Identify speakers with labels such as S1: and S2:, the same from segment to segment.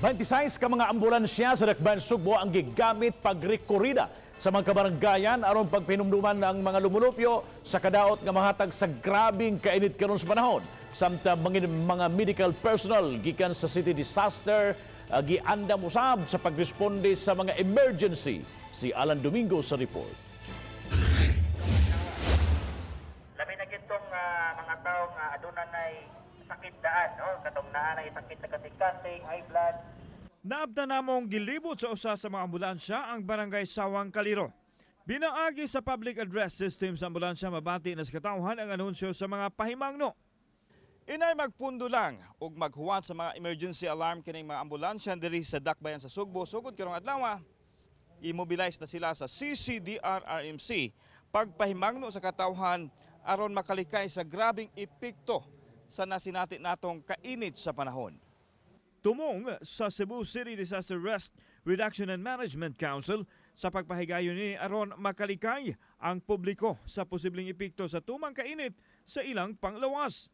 S1: 26 ka mga ambulansya sa Dakbayan Sugbo ang gigamit pagrekorida sa mga kabaranggayan aron pagpinumduman ang mga lumulupyo sa kadaot nga mahatag sa grabing kainit karon sa panahon. Samtang mga medical personnel gikan sa City Disaster giandam usab sa pagresponde sa mga emergency. Si Alan Domingo sa report.
S2: Labi na gitong mga tao nga aduna nay sakit daan, no, katong naa nay sakit sa kasing-kasing, high blood.
S3: Naabta namong gilibot sa usa sa mga ambulansya ang Barangay Sawang Kaliro. Binaagi sa public address system sa ambulansya, mabati na sa katawhan ang anunsyo sa mga pahimangno. Inay magpundo lang ug maghuwat sa mga emergency alarm kining mga ambulansya diri sa Dakbayan sa Sugbo sugod karong adlaw. Immobilize na sila sa CCDRRMC pagpahimangno sa katawhan aron makalikay sa grabing epekto sa nasinati natong kainit sa panahon. Tumong sa Cebu City Disaster Risk Reduction and Management Council sa pagpahigayon ni aron makalikay ang publiko sa posibleng epekto sa tumang kainit sa ilang panglawas.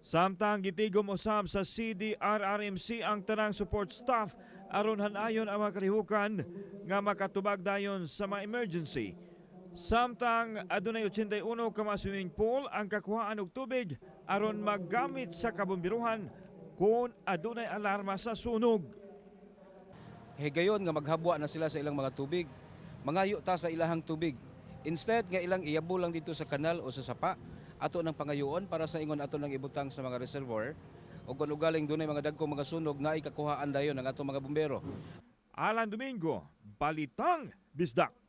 S3: Samtang gitigom usab sa CDRRMC ang tanang support staff aron hanayon ang mga kalihukan nga makatubag dayon sa mga emergency. Samtang adunay 81 ka mga swimming pool ang kakuhaan og tubig aron maggamit sa kabombiruhan kung adunay alarma sa sunog.
S4: Higayon nga maghabwa na sila sa ilang mga tubig. Mangayo ta sa ilahang tubig. Instead nga ilang iyabo lang dito sa kanal o sa sapa, ato nang pangayoon para sa ingon ato nang ibutang sa mga reservoir o kung ugaling dunay mga dagkong mga sunog na ikakuhaan dayon ang atong mga bumbero.
S3: Alan Domingo, Balitang Bisdak.